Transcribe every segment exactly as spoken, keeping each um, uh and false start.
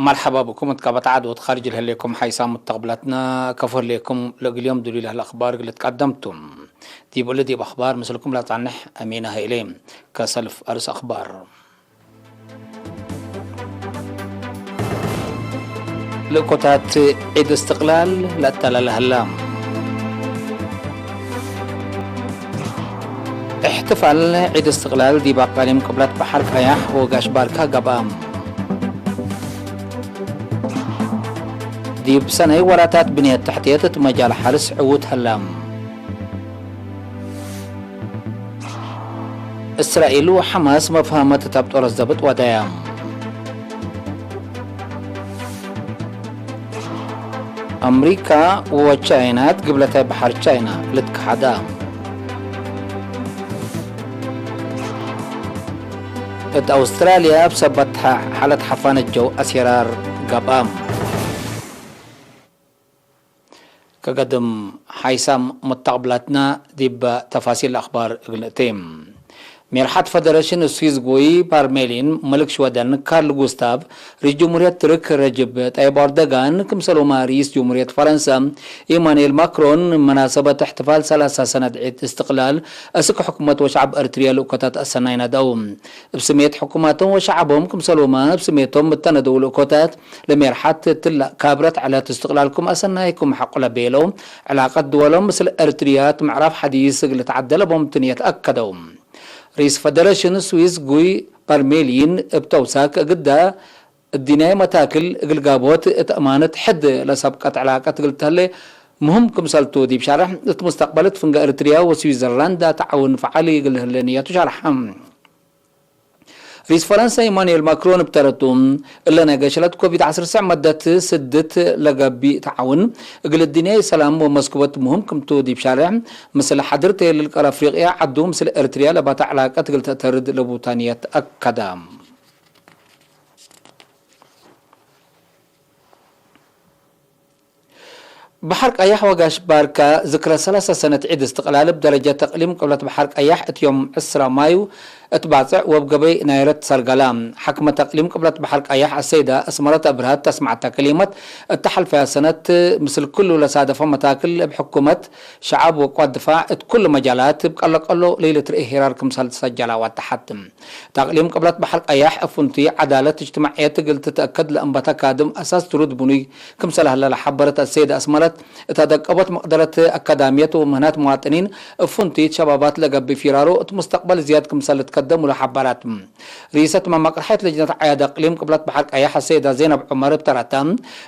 መርሐባ ብኩም እት ቀበት ዐድ ወእት ካርጅ ለህሌኩም ሓይሳም ሙተቅብላትና፣ ከፎ ህሌኩም ለእግል ዮም ዱሉይ ለህለ አክባር እግል ልትቀደም ቱ። ዲብ እሊ ዲብ አክባር ምስልኩም ለአጸንሕ አሚነ ሀይሌ። ከሰልፍ አርስ አክባር። ልእኮታት ዒድ እስትቅላል ለአተላለ ህላ። እሕትፋል ዒድ እስትቅላል ዲብ አቃሊም ቅብለት በሐር ቀያሕ ወጋሽ ባርካ ገብአ። ዲብ ሰነይ ወላታት ብንየት ተሕትየት እት መጃል ሐርስ ዕዉት ህላ። እስራኤል ወሐማስ መፍሀመት እት አብጦረት ዘብጥ ወደያ። አምሪካ ወቻይና እት ግብለታይ በሐር ቻይና ልትከሐዳ። እት አውስትራልያ እብ ሰበት ሐ-፣ ሐለት ሐፋነት ጀው አሴራር ገብአ። ከገድም ሓይሳም ሙተቅብላትና ዲብ ተፋሲል አክባር እግል ንእቴ። ሜርሐት ፈደረሽን ስዊዝ ጉይ ፓርሜሊን፣ መልክ ሽወደን ካርል ጉስታቭ፣ ርኢስ ጅሙርየት ትርክ ረጅብ ጠይብ ኤርዶጋን፣ ክምሰልሁመ ርኢስ ጅሙርየት ፈረንሰ ኢማኑኤል ማክሮን፣ መናሰበት እሕትፋል ሰላሳ ሰነት ዒድ እስትቅላል፣ አስክ ሕኩመት ወሸዐብ ኤርትርየ ልእኮታት አሰናይ ነድአው። እብ ስሜት ሕኩማቶም ወሸዐቦም ክምሰልሁመ እብ ስሜቶም እተነደው ልእኮታት፣ ለሜርሐት እትለ ካብረት ዐለት እስትቅላልኩም አሰናይኩም ሐቁ ለቤለው፣ ዕላቀት ድወሎም ምስል ኤርትርያት ምዕራፍ ሐዲስ እግል ልትዐደለ ቦም ትንየት አከደው። ርኢስ ፈደረሽን ስዊዝ ጉይ ፓርሜሊን እብ ተውሳክ እግዳ እዲናይ መታክል እግል ጋብኦት እት አማነት ሕድ ለሰብቀት ዕላቀት እግል ተህሌ ምህም ክምሰልቱ ዲብ ሸርሕ፣ እት ሙስተቅበል እት ፍንገ ኤርትርያ ወስዊዘርላንድ ተዓውን ፈዓል እግል ህሌ ንየቱ ሸርሐ። ርኢስ ፈረንሰ ኢማኑኤል ማክሮን እብ ተረቱ፣ እለ ናይ ገሸለት ኮቪድ ዐስር ስዕ መደት ስድት ለገብእ ተዓውን፣ እግል እድንያይ ሰላም ወመስኩበት ምህም ክምቱ ዲብ ሻርሕ፣ ምስል ሓድርት ኤልል ቀር አፍሪቅያ ዐዱ ምስል ኤርትርያ ለባተ ዕላቀት እግል ተአተርድ ለቡታንየት አከደ። በሐር ቀያሕ ወጋሽ ባርካ ዝክረ ሰላሳ ሰነት ዒድ እስትቅላል እብ ደረጀት እቅሊም ቅብለት በሐር ቀያሕ እት ዮም ዕስራ ማዩ እት ባጽዕ ወእብ ገበይ ናይረት ሰልገላ። ሓክመት እቅሊም ቅብለት በሐር ቀያሕ አሰይደ አስመረት አብርሀት ተስመዐተ ከሊመት፣ እተ ሐልፈያ ሰነት ምስል ክሉ ለሳደፈ መታክል እብ ሕኩመት፣ ሸዐብ ወቅዋት ድፋዕ እት ኩሉ መጃላት እብ ቀለቀሎ ለኢልትርኤ ሄራር ክምሰል ትሰጀላ ወአተሐት። እት አቅሊም ቅብለት በሐር ቀያሕ እብ ፍንቱይ ዐዳለት እጅትማዕየት እግል ትትአከድ ለአንበተ ካድም አሳስ ትሩድ ብኑይ ክምሰል ሀለ ለሐበረት አሰይደ አስመረት፣ እት አደቀቦት መቅደረት አካዳምየት ወምህናት መዋጥኒን እብ ፍንቱይት ሸባባት ለገብእ ፊራሮ እት ሙስተቅበል ዝያድ ክምሰል ልትከደም ለሐበረት። ርኢሰት መማቅርሐየት ለጅነት ዐያድ አቅሊም ቅብለት በሐር ቀያሕ አሰይደ ዜነብ ዑመር እብ ተረተ፣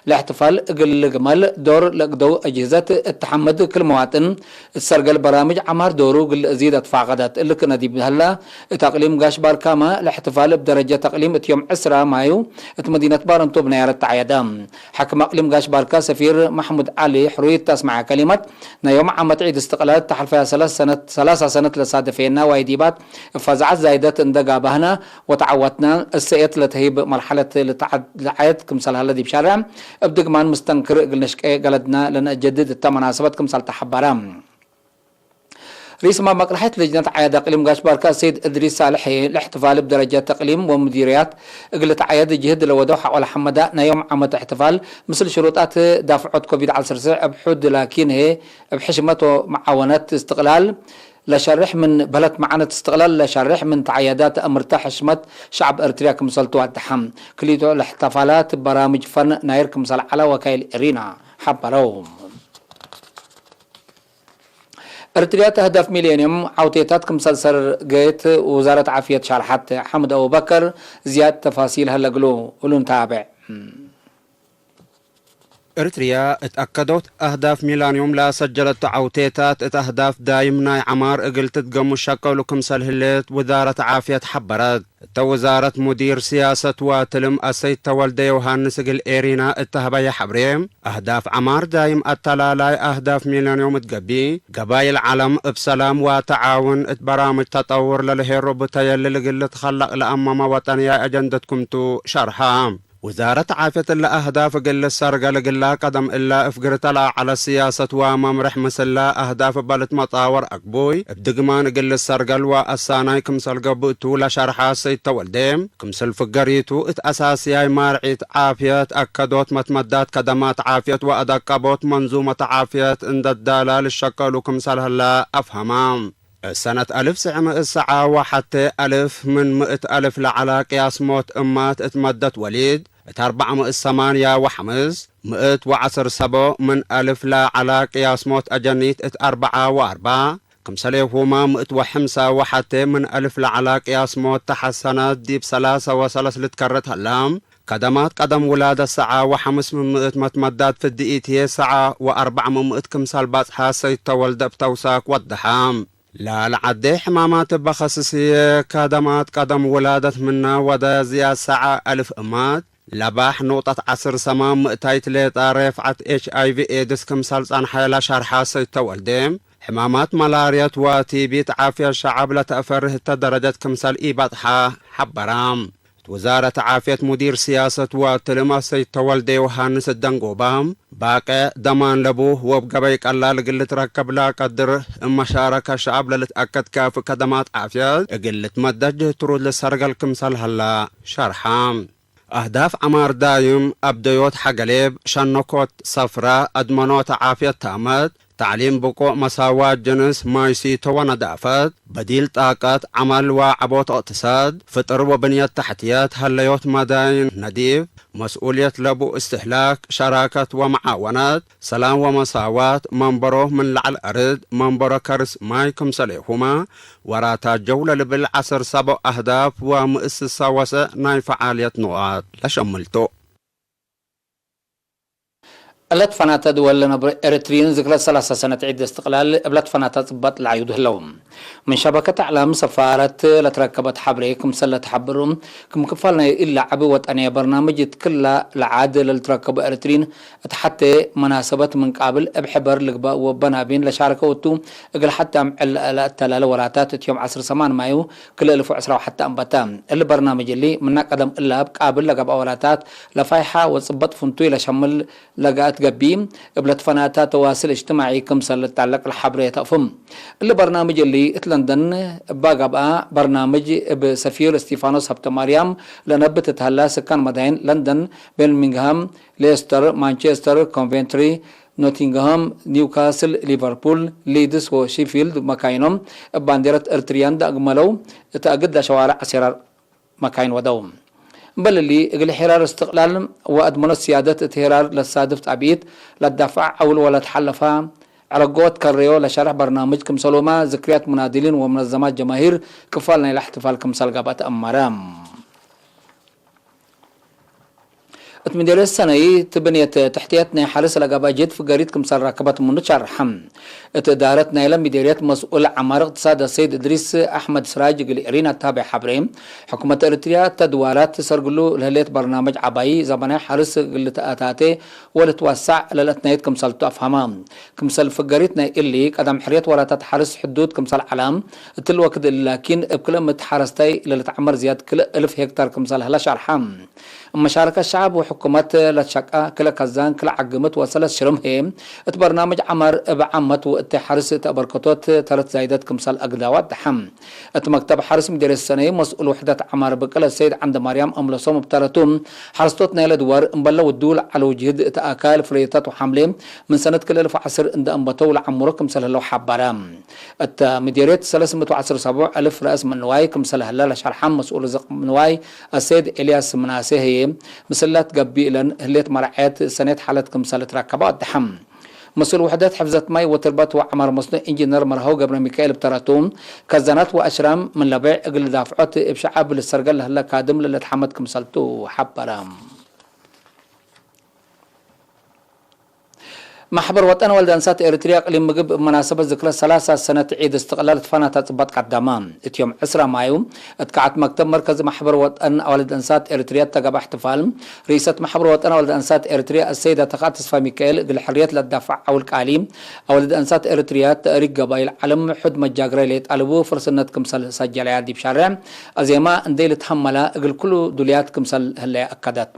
ለእሕትፋል እግል ልግመል ዶር ለእግደው አጅህዘት እት ተሐምድ ክል መዋጥን፣ እት ሰርገል በራምጅ ዐማር ዶሩ እግል ለአዚድ አትፋቀደት። እሊ ክእነ ዲብ ሀላ፣ እት አቅሊም ጋሽ ባርካመ ለእሕትፋል እብ ደረጀት አቅሊም እት ዮም ዕስራ ማዩ እት መዲነት ባረንቱ እብ ናያረት ተዐየደ። ሓክም አቅሊም ጋሽ ባርካ ሰፊር መሕሙድ ዐሊ ሕሩይ እት አስመዐ ከሊመት፣ ናይ ዮም ዓመት ዒድ እስትቅላል እት ሐልፈያ ሰላስ ሰነት፣ ሰላሳ ሰነት ለሳደፌና ዋይዲባት እብ ፈዛዐት ዛይደት እንደ ጋባህነ ወተዐወትነ፣ እሰኤት ለተህይብ መርሐለት ልትዐ-፣ ለዐየት ክምሰል ሀለ ዲብ ሻርዕ እብ ድግማን ምስተንክር እግል ንሽቄ ገለድነ ለነአጀድድ እተ መናሰበት ክምሰል ተሐበረ። ርኢስ መማቅርሐየት ለጅነት ዐያድ አቅሊም ጋሽ ባርካ ሰይድ እድሪስ ሳልሕ፣ ለእሕትፋል እብ ደረጀት እቅሊም ወሙዲርያት እግል ልትዐየድ ጅህድ ለወደው ሐቆ ለሐመዳ ናይ ዮም ዓመት እሕትፋል ምስል ሽሩጣት ዳፍዖት ኮቪድ ዐስር ስዕ እብ ሑድ ላኪን ህዬ እብ ሕሽመት ወመዓወነት እስትቅላል ለሸርሕ ምን በለት መዓነት እስትቅላል ለሸርሕ ምን ተዐየዳት አምርተ ሕሽመት ሸዕብ ኤርትርያ ክምሰልቱ ወደሐ። ክልኢቱ ለእሕትፋላት በራምጅ ፈን ናይር ክምሰል ዐለ ወካይል ኤሪና ሐበረው። ኤርትርያ እት አህዳፍ ሚሌንዩም ዐውቴታት ክምሰል ሰርገየት ውዛረት ዓፍየት ሻርሐት። ሓምድ አቡበከር ዝያድ ተፋሲል ሀለ እግሉ፣ እሉ ንታብዕ። ኤርትርያ እት አከዶት አህዳፍ ሚሌንዩም ለሰጀለቱ ዐውቴታት እት አህዳፍ ዳይም ናይ ዐማር እግል ትትገሙ ሸቀሉ ክምሰል ህሌት ውዛረት ዓፍየት ሐበረት። እተ ውዛረት ሙዲር ስያሰት ወትልም አሰይድ ተወልደ ዮውሃንስ እግል ኤሪና እት ሀበየ ሐብሬ፣ አህዳፍ ዐማር ዳይም አተላላይ አህዳፍ ሚለንዮም እት ገብእ፣ ገባይል ዐለም እብ ሰላም ወተዓውን እት በራምጅ ተጠውር ለልሄሮ ብተየልል እግል ልትከለቅ ለአመመ ወጠንያይ አጀንደት ክምቱ ሸርሐ። ውዛረት ዓፍየት እለ አህዳፍ እግል ልሰርገል እግላ ቀደም እለ እፍግርተ ለዐለ ስያሰት ወመምርሕ ምስለ አህዳፍ እበ ልትመጣወር አግቡይ እብ ድግማን እግል ልሰርገል ወአሳናይ ክምሰል ገብእ ቱ ለሸርሐ ሰይድ ተወልዴ፣ ክምሰል ፍገሪቱ እት አሳስያይ ማርዒት ዓፍየት፣ አከዶት መትመዳት ከደማት ዓፍየት ወአደቀቦት መንዙመት ዓፍየት እንደ ዳላ ልሸቀሉ ክምሰል ህለ አፍሀመ። እሰነት አልፍ ጽዕም እሰዓ ወሐቴ አልፍ ምን ምእት አልፍ ለዐላ ቅያስ ሞት እማት እት መደት ወሊድ፣ እት አርበዕ ምእት ሰማንያ ወሐምስ ምእት ወዐስር ሰቦ ምን አልፍ ለዐላ ቅያስ ሞት አጀኒት እት አርበዓ ወአርባ፣ ክምሰሌሁመ ምእት ወሐምሳ ወሐቴ ምን አልፍ ለዐላ ቅያስ ሞት ተሐሰነት ዲብ ሰላሰ ወሰለስ ልትከረት ሀላ። ከደማት ቀደም ውላደት ሰዓ ወሐምስ ምን ምእት መትመዳት ፍድኢት ህዬ ሰዓ ወአርበዕ ምን ምእት ክምሰል ባጽሐ ሰይድ ተወልደ እብ ተውሳክ ወደሐ። ለለዐዴ ሕማማት እበ ከስስ ህዬ፣ ከደማት ቀደም ውላደት ምነ ወደ ዝያድ ሰዓ አልፍ እማት፣ ለባሕ ኑቅጠት ዐስር ሰማን ምእታይት ሌጣ ሬፍዐት ኤች አይ ቪ ኤድስ ክምሰል ጸንሐ ለሸርሐ ሰይድ ተወልዴ፣ ሕማማት መላርየት ወቲቢት ዓፍየት ሸዐብ ለተአፈርህ እተ ደረጀት ክምሰል ኢበጽሐ ሐበረ። እት ውዛረት ዓፍየት ሙዲር ስያሰት ወትልም አሰይድ ተወልደ ዮሐንስ እት ደንጎባ፣ ባቄዕ ደማን ለቡ ወእብ ገበይ ቀላል እግል ልትረከብ ለቀድር፣ እብ መሻረከት ሸዐብ ለልትአከድ ካፊ ከደማት ዓፍየት እግል ልትመደጅ ትሩድ ልሰርገል ክምሰል ሀላ ሸርሐ። አህዳፍ ዐማር ዳይም፣ አብደዮት ሐገሌብ፣ ሸነኮት ሰፍረ፣ አድመኖት ዓፍየት ታመት፣ ተዕሊም ብቁዕ፣ መሳዋት ጅንስ፣ ማይ ሲቶ ወነዳፈት፣ በዲል ጣቀት፣ ዐመል ወዐቦት እቅትሳድ፣ ፍጥር ወብንየት ተሕትየት፣ ሀለዮት መዳይን ነዲፍ፣ መስኡልየት ለቡ እስትህላክ፣ ሸራከት ወመዓወነት፣ ሰላም ወመሳዋት፣ መንበሮ ምን ለዐል አርድ፣ መንበሮ ከርስ ማይ ክምሰሌሁመ፣ ወራታት ጀው ለልብል ዐሰር ሰቦ አህዳፍ ወምእስሰ ወሰዕ ናይ ፈዓልየት ንቃጥ ለሸምል ቱ። እለ ትፈናተ ድወል ለነብሮ ኤረትርዩን ዝክረ ሰላሳ ሰነት ዒድ እስትቅላል እብ ለትፈናተ ጽባጥ ለአዩድ ህለው። ምን ሸበከት አዕላም ሰፋረት ለትረከበት ሐብሬ ክምሰል ለተሐብሩ፣ ክም ክፋል ናይ እለ ዐቢ ወጠንየ በርናምጅ እት ክላ ለዓድ ለልትረከቡ ኤረትርዩን እት ሐቴ መናሰበት ምን ቃብል እብ ሕበር ልግበእ ወበናቢን ለሻረከው ቱ፣ እግል ሐቴ አምዕል ለአተላለ ወላታት እት ዮም ዐስር ሰማን ማዩ ክልኤ እልፍ ወዕስራ ወሐቴ አንበተ። እሊ በርናምጅ እሊ ምነ ቀደም እለ እብ ቃብል ለገብአ ወላታት ለፋይሐ ወጽበጥ ፍንቱይ ለሸምል ለገአት ገቢይ፣ እብ ለትፈናተ ተዋስል እጅትማዒ ክምሰል ልታለቅ ለሐብሬ ተአፍም። እሊ በርናምጅ እሊ እት ለንደን እባ ገብአ። በርናምጅ እብ ሰፊር እስቲፋኖስ ሀብተማርያም ለነብት እት ሀላ ስካን መዳይን ለንደን፣ ቤርሚንግሃም፣ ሌስተር፣ ማንቼስተር፣ ኮንቬንትሪ፣ ኖቲንግሃም፣ ኒውካስል፣ ሊቨርፑል፣ ሊድስ ወሺፊልድ መካይኖም እብ ባንዴረት እርትርያን ዳግመለው እት አግድ ለሸዋርዕ አሴራር መካይን ወደው። እምበል እሊ፣ እግል ሄራር እስትቅላል ወአድመኖት ስያደት እት ሄራር ለሳድፍ ጣብኢት ለትዳፈዕ ዐውል ወለትሐለፋ ዕረጎት ከረዮ ለሸርሕ በርናምጅ ክምሰሎማ ዝክርያት ሙናድሊን ወመነዘማት ጀማሂር ክፋል ናይለ እሕትፋል ክምሰል ገብአ ተአመረ። እት ምዴርየት ሰነይ ትብንየት ተሕትየት ናይ ሐርስ ለገብአ ጅህድ ፍገሪት ክምሰል ረከበት ምኑ ሸርሐ። እት እዳረት ናይለ ምዴርየት መስኡል ዐማር እቅትሳድ አሰይድ እድሪስ አሕመድ ስራጅ እግል ኤሪና እታቤ ሐብሬ፣ ሕኩመት ኤሪትርያ እተ ድዋራት ትሰርግሉ ለህሌት በርናምጅ ዐባዪ ዘበናይ ሐርስ እግል ልትአታቴ ወልትወሳዕ ለልአትናይት ክምሰልቱ አፍሀመ። ክምሰል ፍገሪት ናይ እሊ፣ ቀደም ሕርየት ወላታት ሐርስ ሕዱድ ክምሰል ዐለ፣ እትሊ ወክድ እሊ ላኪን እብ ክልኤ ምእት ሐረስታይ ለልትዐመር ዝያድ ክልኤ እልፍ ሄክታር ክምሰል ህለ ሸርሐ። እብ መሻረከት ሸዐብ ወሕኩመት ለትሸቀ ክልኤ ከዛን፣ ክልኤ ዐግምት ወሰለስ ሽርም ህዬ፣ እት በርናምጅ ዐማር እብ ዓመት ወእተ ሐርስ እት አበርከቶት ተረት ዛይደት ክምሰል አግዳ ወደሐ። እት መክተብ ሐርስ ምዴርየት ሰነይ መስኡል ውሕደት ዐማር ብቅል አሰይድ ዐንደማርያም አምለሶም እብ ተረቱ፣ ሐረስቶት ናይለ ድዋር እምበል ለውድዉ ለዐለው ጅህድ እት አካል ፍሬታት ወሐምሌ ምን ሰነት ክልኤ እልፍ ወዐስር እንደ አንበተው ለዐምሮ ክምሰል ህለው ሐበረ። እተ ምዴርየት ሰለስ ምእት ወዐስር ሰቡዕ እልፍ ረአስ ምን ንዋይ ክምሰል ህለ ለሸርሐ መስኡል ርዝቅ ንዋይ አሰይድ ኤልያስ ምናሴ ህዬ፣ ምስላት ገብእ እለን ህሌት መርዐየት ሰኔት ሐለት ክምሰል ልትረከበ ወደሐ። መስኡል ውሕደት ሕፍዘት ማይ ወትርበት ወዐማር መስኖ ኢንጂነር መርሀው ገብረሚካኤል እብ ተረቱ፣ ከዛናት ወአሽራም ምን ለበይዕ እግል ዳፍዖት እብ ሸዐብ ልሰርገል ለህለ ካድም ለለትሐመድ ክምሰልቱ ሐበረ። መሕበር ወጠን አዋልድ አንሳት ኤሪትርያ እቅሊም ምግብ እብ መናሰበት ዝክረ ሰላሳ ሰነት ዒድ እስትቅላል እት ፈናታ ጽባጥ ቀደመ። እት ዮም ዕስራ ማዩ እት ከዓት መክተብ መርከዝ መሕበር ወጠን አዋልድ አንሳት ኤሪትርያ ተገብአ እሕትፋል፣ ርኢሰት መሕበር ወጠን አዋልድ አንሳት ኤሪትርያ አሰይድ አተካ ተስፋ ሚካኤል እግል ሕርየት ለዳፍዕ ዐውል ቃሊ አዋልድ አንሳት ኤሪትርያ፣ ተእሪክ ገባይል ዐለም፣ ሕድ መጃግረ ለኢጣልቡ ፍርስነት ክምሰል ሰጀለያ ዲብ ሻርዕ አዜማ እንዴ ልትሀመላ እግል ኩሉ ዱልያት ክምሰል ህለየ አከደት።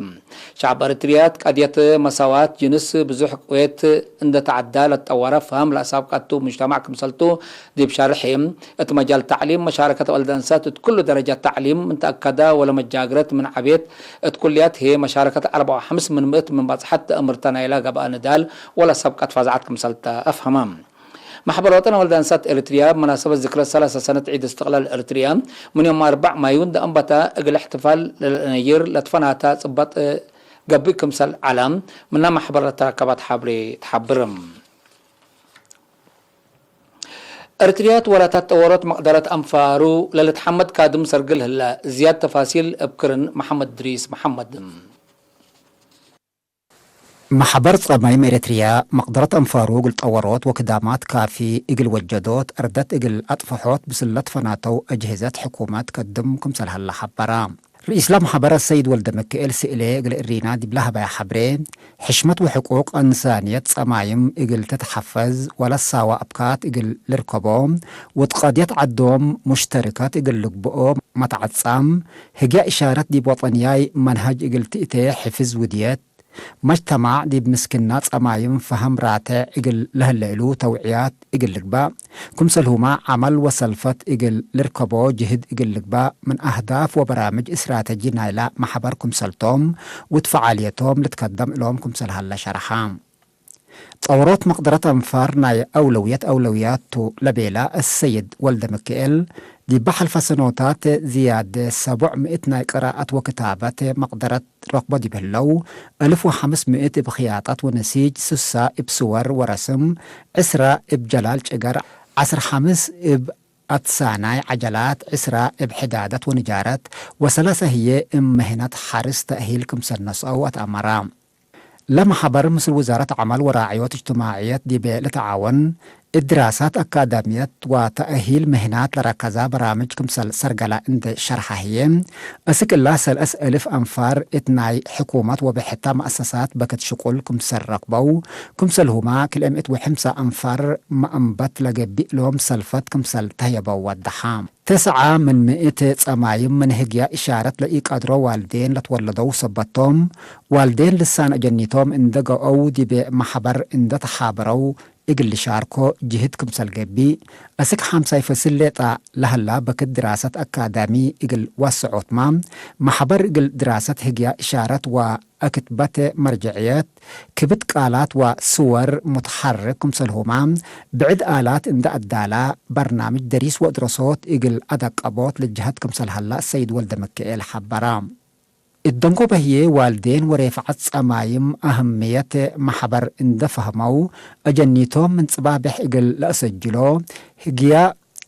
ሸዐብ ኤሪትርያ ቀድየት መሳዋት ጅንስ ብዙሕ ቅዌት እንደ ተዐዳ ለትጠወረ ፈሀም ለአሳብቀቱ ሙጅተማዕ ክምሰልቱ ዲብ ሸርሕ፣ እት መጃል ተዕሊም መሻረከት ወልድ አንሳት እት ኩሉ ደረጃት ተዕሊም ምን ተአከዳ ወለመጃግረት ምን ዐቤት እት ኩልያት ህዬ መሻረከት አርበዕ ወሐምስ ምን ምእት ምን በጽሐት ተአምርተ ናይላ ገብአ ንዳል ወለአሳብቀት ፋዛዐት ክምሰልተ አፍሀመ። መሕበር ወጠን ወልድ አንሳት ኤሪትርያ፣ እብ መናሰበት ዝክረ ሰላሳ ሰነት ዒድ እስትቅላል ኤሪትርያ፣ ምን ዮም አርበዕ ማዩ እንደ አንበታ እግል እሕትፋል ለለአነይር ለትፈናታ ጽባጥ ገብእ ክምሰል ዐለ፣ ምና መሕበር ለተረከበት ሐብሬ ተሐብር። ኤሪትርያ ትወላታት ጠወሮት መቅደረት አንፋሩ ለልትሐመድ ካድም ሰርግል ህለ። ዝያድ ተፋሲል እብ ክርን መሐመድ ድሪስ መሐመድ። መሕበር ጸማይም ኤረትርያ፣ መቅደረት አንፋሩ እግል ጠወሮት ወክዳማት ካፊ እግል ወጀዶት፣ ዕርደት እግል አጥፈሖት ብስለት ፈናተው አጅህዘት ሕኩመት ከድም ክምሰል ሀለ ሐበረ። ርኢስለ መሕበር አሰይድ ወልደሚካኤል ስእሌ እግል እሪና ዲብለ ሀበያ ሐብሬ፣ ሕሽመት ወሕቁቅ እንሳንየት ጸማይም እግል ትትሐፈዝ ወለሳወ አብካት እግል ልርከቦ፣ ወእት ቀድየት ዐዶም ሙሽተርከት እግል ልግብኦ መትዐጻም፣ ህግያ እሻረት ዲብ ወጠንያይ መንሀጅ እግል ትእቴ ሕፍዝ ውድየት፣ መጅተማዕ ዲብ ምስክና ጸማይም ፈሀም ራቴዕ እግል ለህለ እሉ ተውዕያት እግል ልግባእ፣ ክምሰልሁመ ዐመል ወሰልፈት እግል ልርከቦ ጅህድ እግል ልግባእ፣ ምን አህዳፍ ወበራምጅ እስትራተጂ ናይላ መሕበር ክምሰልቶም፣ ወእት ፈዓልየቶም ልትከደም እሎም ክምሰል ሀለ ሸርሐ። ጠወሮት መቅደረት አንፋር ናይ አውለውየት አውለውያት ቱ ለቤለ አሰይድ ወልደሚካኤል፣ ዲበ ሐልፈ ሰኖታት ዝያድ ሰቡዕ ምእት ናይ ቅራአት ወክታበት መቅደረት ረክቦ ዲብ ህለው፣ አልፍ ወሐምስ ምእት እብ ክያጠት ወነሲጅ፣ ሱሳ እብ ስወር ወረስም፣ ዕስራ እብ ጀላል ጭገር፣ ዐስር ሐምስ እብ አትሳናይ ዐጀላት፣ ዕስራ እብ ሕዳደት ወንጃረት፣ ወሰላሳ ህዬ እብ መህነት ሐርስ ተእሂል ክምሰል ነስአው አትአመራ። ለመሐበር ምስል ውዛረት ዐመል ወራዕዮት እጅትማዕየት ዲበ ልትዓወን፣ እት ድራሳት አካዳምየት ወተእሂል ምህናት ለረከዛ በራምጅ ክምሰል ሰርገላ እንዴ ሸርሐ ህዬ፣ አስክ እላ ሰለስ አልፍ አንፋር እት ናይ ሕኩመት ወብሕተ መአሰሳት በክት ሽቁል ክምሰል ረክበው፣ ክምሰልሁመ ክልኤ ምእት ወሐምሳ አንፋር መአንበት ለገብእ ሎም ሰልፈት ክምሰል ተህየበው ወደሐ። ተስዓ ምን ምእት ጸማይም ምን ህግያ እሻረት ለኢቀድሮ ዋልዴን ለትወለደው ሰበት ቶም፣ ዋልዴን ልሳን አጀኒቶም እንደ ገአው ዲብ መሕበር እንደ ተሓበረው እግል ልሻርኮ ጅህድ ክምሰል ገብእ፣ አስክ ሐምሳይ ፈስል ሌጣ ለሀላ በክት ድራሰት አካዳሚ እግል ዋስዖትመ፣ መሕበር እግል ድራሰት ህግያ እሻረት ወአክትበት መርጀዕየት፣ ክብት ቃላት ወስወር ሙትሐርክ ክምሰልሁመ፣ ብዕድ አላት እንደ አዳላ፣ በርናምጅ ደሪስ ወድረሶት እግል አደቀቦት ልጅሀድ ክምሰል ሀላ ሰይድ ወልደሚካኤል ሐበረ። እት ደንጎበ ህዬ፣ ዋልዴን ወሬፍዐት ጸማይም አህምየት መሕበር እንደ ፈህመው፣ አጀኒቶም ምን ጽባቤሕ እግል ለአሰጅሎ፣ ህግያ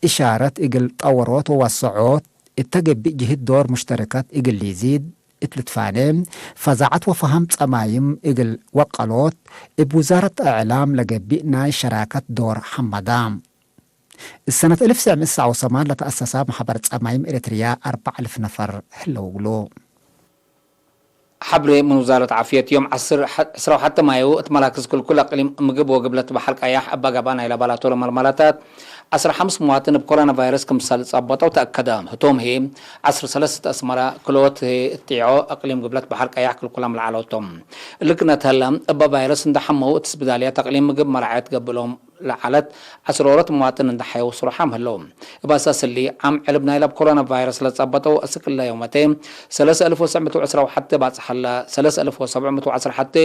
እሻረት እግል ጠወሮት ወዋሰዖት እተ ገብእ ጅህድ ዶር ሙሽተረከት እግል ሊዚድ፣ እት ልትፋኔ፣ ፈዛዐት ወፈሀም ጸማይም እግል ወቀሎት፣ እብ ውዛረት እዕላም ለገብእ ናይ ሸራከት ዶር ሐመዳ። እሰነት አልፍ ትሰዕ ምእት ሰብዓ ወሰማን ለተአሰሳ መሕበር ጸማይም ኤረትርያ አርበዕ አልፍ ነፈር ህለው እግሉ። ሐብሬ ምን ውዛረት ዓፍየት፣ ዮም ዐስር፣ ዕስራ ወሐተ ማዩ እት መራክዝ ክልኩል አቅሊም ምግብ ወግብለት በሐር ቀያሕ እበ ገብአ ናይለ ባላቶ ለመልመላታት፣ ዐስር ሐምስ ምዋጥን እብ ኮሮና ቫይረስ ክምሰል ጸበጠው ተአከደ። ህቶም ህዬ፣ ዐስር ሰለስ እት አስመረ፣ ክልኦት ህዬ እት ጢዖ አቅሊም ግብለት በሐር ቀያሕ ክልኩላም ለዐለው ቶም። እሊ ክነት ሀለ፣ እበ ቫይረስ እንደ ሐመው እት ስብዳልያት አቅሊም ምግብ መራዐየት ገብእ ሎም ለዐለት ዐስሮረት ምዋጥን እንደ ሐየው ስሩሓም ህለው። እብ አሳስ እሊ፣ ዓም ዕልብ ናይለ እብ ኮሮና ቫይረስ ለጸበጠው አስክ እለ ዮመቴ፣ ሰለስ አልፍ ወትሰዕ ምእት ወዕስራ ወሐቴ ባጽሕ ሀለ። ሰለስ አልፍ ወሰብዕ ምእት ወዐስር ሐቴ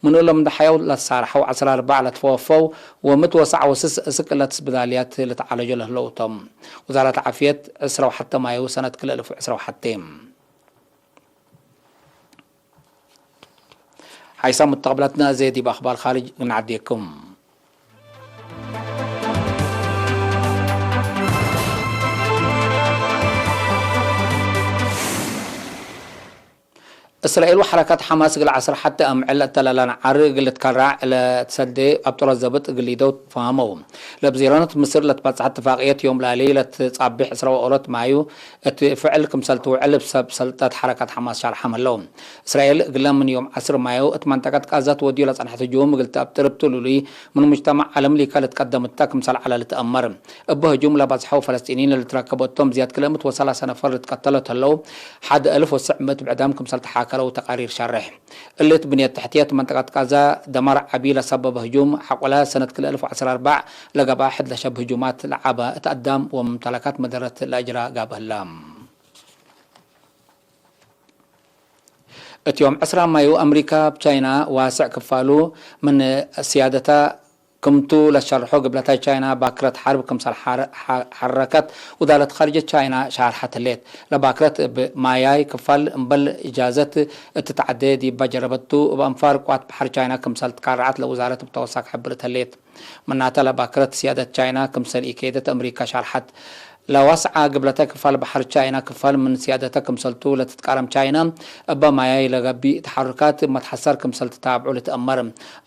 ምን እሎም እንደ ሐየው ለትሳርሐው፣ ዐስር አርበዕ ለትፈወፈው፣ ወምእት ወሰዕ ወስስ እስክ እለ እት ስብዳልያት ልትዓለጆ ለህለው ቶም። ውዛረት ዓፍየት፣ ዕስራ ወሐተ ማዩ ሰነት ክልኤ አልፍ ወዕስራ ወሐቴ። ሓይሳም ሙተቅብላትና፣ እዜ ዲብ አኽባር ካርጅ ንዓዴኩም። እስራኤል ወሐረካት ሐማስ እግል ዐስር ሐቴ አምዕል ለአተላላ ነዓር እግል ልትከራዕ ለትሰዴ አብጦረ ዘብጥ እግል ሊደው ተፋሀመው። ለብዜሮነት ምስር ለትበጽሐ እትፋቅየት ዮም ላሊ ለትጻቤሕ ዕስራ ወኦሮት ማዩ እት ፍዕል ክምሰል ትውዕል እብ ሰብ ሰልጠት ሐረካት ሐማስ ሻርሐም ህለው። እስራኤል እግለ ምን ዮም ዐስር ማዩ እት መንጠቀት ቃዛ ትወድዩ ለጸንሐት ህጁም እግል ተአብጥር እብ ትሉሉይ ምን ሙጅተማዕ ዓለም ሊከ ልትቀደም እተ ክምሰል ዐለ ልትአመር። እብ ህጁም ለበጽሐው ፈለስጢኒን ለልትረከቦቶም ዝያድ ክልኤ ምእት ወሰላሳ ነፈር ልትቀተሎ ተለው፣ ሐድ እልፍ ወትስዕ ምእት ብዕዳም ክምሰል ተሓከለው ተቃሪር ሸሬሕ። እሊ እት ብንየት ተሕትየት መንጠቀት ቃዛ ደማር ዐቢ ለሰበበ ህጁም ሐቆለ ሰነት ክልኤ እልፍ ወዐስር አርበዕ ለገብአ ሕድ ለሸብ ህጁማት ለዐበ እት አዳም ወመምተለካት መደረት ለእጅራ ጋብእ ህላ። እት ዮም ዕስራ ማዩ አምሪካ እብ ቻይና ዋስዕ ክፋሉ ምን ስያደታ ክምቱ ለሸርሖ፣ ግብለታይ ቻይና ባክረት ሐርብ ክምሰል ሐር-፣ ሐ-፣ ሐረከት ውዛረት ካርጀት ቻይና ሻርሐት ህሌት። ለባክረት እብ ማያይ ክፋል እምበል እጃዘት እት ተዐዴ ዲበ ጀረበቱ፣ እብ አንፋር ቅዋት በሐር ቻይና ክምሰል ትካረዐት ለውዛረት እብ ተወሳክ ሕብርት ህሌት። ምናተ ለባክረት ስያደት ቻይና ክምሰል ኢኬደት አምሪካ ሻርሐት። ለዋስዓ ግብለተ ክፋል በሐር ቻይና ክፋል ምን ስያደተ ክምሰልቱ ለትትቃረም ቻይና፣ እበ ማያይ ለገብእ ተሐሩካት እብ መትሐሰር ክምሰል ትታብዑ ልትአመር።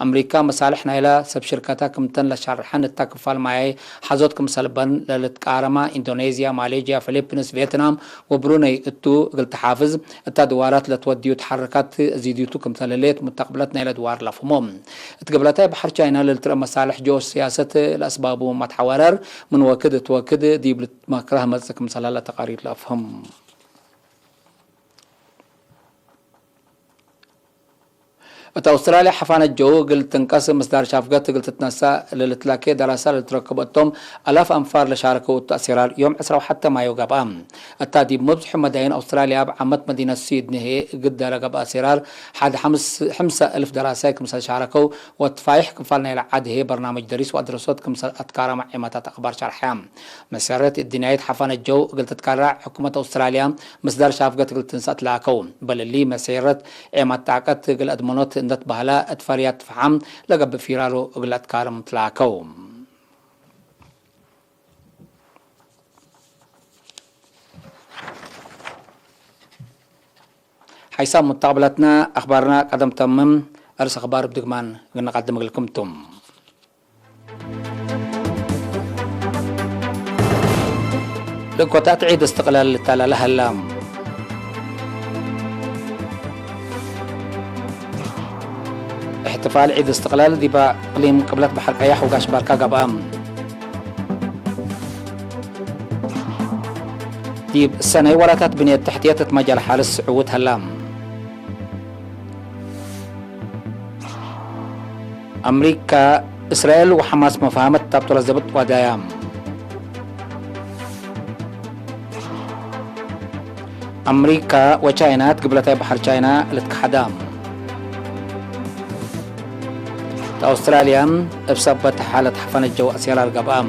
አምሪካ መሳልሕ ናይላ ሰብ ሽርከተ ክምተን ለሻርሐን እተ ክፋል ማያይ ሐዞት ክምሰል በን ለልትቃረማ ኢንዶኔዝያ፣ ማሌዥያ፣ ፊሊፒንስ፣ ቬትናም ወብሩነይ እቱ እግል ተሓፍዝ እተ ድዋራት ለትወድዩ ተሐሩካት ዚድዩቱ ክምሰል ህሌት ሙተቅብለት ናይለ ድዋር ለፍህሞ። እት ግብለታይ በሐር ቻይና ለልትረአ መሳልሕ ጂኦስያሰት ለአስባቡ መትሐወረር፣ ምን ወክድ እት ወክድ ዲብ ልትመክረህ መጽእ ክምሰለ ለተቃሪር ለአፍህም። እት አውስትራልያ ሐፋነት ጀው እግል ትንቀስ ምስዳር ሻፍገት እግል ትትነሰእ ለልትላኬ ደራሰ ለልትረክብ እቶም አላፍ አንፋር ለሻረከው እቱ አሴራር ዮም ዕስራ ወሐቴ ማዮ ገብአ። እታ ዲብ መብዝሑ መዳይን አውስትራልያ እብ ዓመት መዲነት ሲድኒ ህዬ ግደ ለገብአ አሴራር ሐድ ሐምስ-፣ ሕምሰ እልፍ ደራሳይ ክምሰል ሻረከው ወትፋይሕ ክፋል ናይለ ዐድ ህዬ በርናምጅ ደሪስ ወአድረሶት ክምሰል አትካረመ ዔማታት አክባር ሸርሐ። መሰረት እድንያይት ሐፋነት ጀው እግል ትትካራዕ ሕኩመት አውስትራልያ ምስዳር ሻፍገት እግል ትንሰእ ትላከው። በል እሊ መሰረት ዔማት ጣቀት እግል አድመኖት እንደ ትበህለ እት ፈርያት ትፍሓም ለገብእ ፊራሮ እግል አትካርም ትላከው። ሐይሳም ሙተቅብለትነ አክባርነ ቀደም ተምም፣ አርስ አክባር እብ ድግማን እግል ነቀድም እግልኩም ቱም። ልእኮታት ዒድ እስትቅላል ልታላለ ሀላ። እሕትፋል ዒድ እስትቅላል ዲበ እቅሊም ቅብለት በሐር ቀያሕ ወጋሽ ባርካ ገብአ። ዲብ ሰነይ ወላታት ብንየት ተሕትየት እት መጃል ሐርስ ዕዉት ሀላ። አምሪካ፣ እስራኤል ወሐማስ መፋሀመት ታብጦ ለዘብጥ ዋዳያም። አምሪካ ወቻይና እት ግብለታይ በሐር ቻይና ልትከሐዳም። እት አውስትራልያ እብ ሰበት ሓለት ሐፋነት ጀው አስያላል ገብአም።